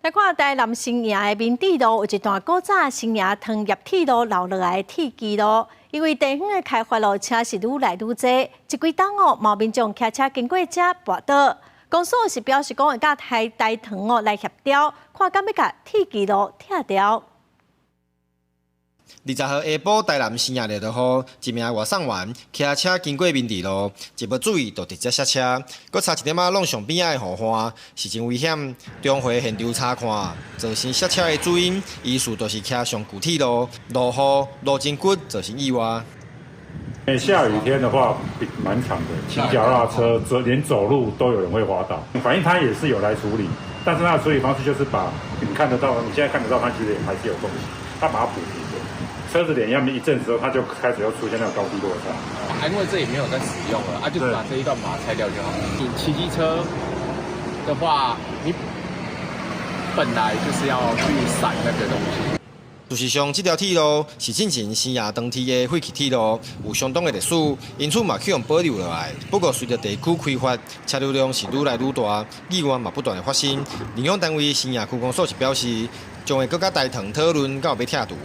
來看台南新營的民智路，有一段古早新營糖業鐵路留落來的鐵支路，因為地方的開發路車是愈來愈濟，這幾冬哦，嘛有民眾騎車經過遮跋倒。公所是表示講會佮台糖哦來協調，看敢欲共鐵支路拆掉。 20號下晡，台南新營落雨，一名外送員騎車經過民智路，一無注意就直接摔車，閣差一點仔挵上邊仔的護欄，是真危險。中回現場查看，造成摔車的主因，疑似就是騎上舊鐵路，落雨路真骨，造成意外。下雨天的話，蠻常的，騎腳踏車、走連走路都有人會滑倒。反正他也是有來處理，但是他的處理方式就是把你看得到，你現在看得到，它其實也還是有縫隙，他把它補平的。車子碾壓一陣子之後，它就開始又出現那個高低落差。因為這裡沒有在使用了，啊，就把這一段把它拆掉就好了。你騎機車的話，你本來就是要去閃那個東西。事實上，這條鐵路是進前新營長鐵的廢棄鐵路，有相當的歷史，因此嘛去予保留落來。不過，隨著地區開發，車流量是愈來愈大，意外嘛不斷的發生。領養單位新營區公所是表示，將會閣佮台糖討論，敢有欲拆除。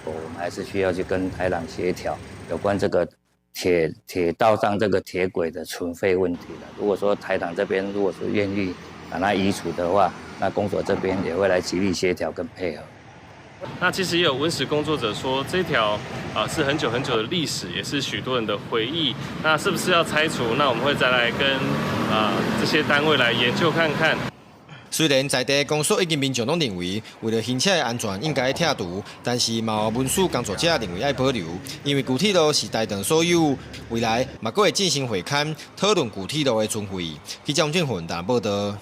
我們還是需要去跟台糖協調有關這個鐵道上這個鐵軌的存廢問題的。如果說台糖這邊如果是願意把它移除的話，那公所這邊也會來極力協調跟配合。那其實也有文史工作者說，這條啊是很久很久的歷史，也是許多人的回憶。那是不是要拆除？那我們會再來跟啊這些單位來研究看看。雖然在地公所以及民眾攏認為，為了行車的安全應該拆除，但是嘛有文史工作者認為愛保留，因為舊鐵路是台糖所有，未來嘛閣會進行會勘討論舊鐵路的存廢。記者王俊宏台報導。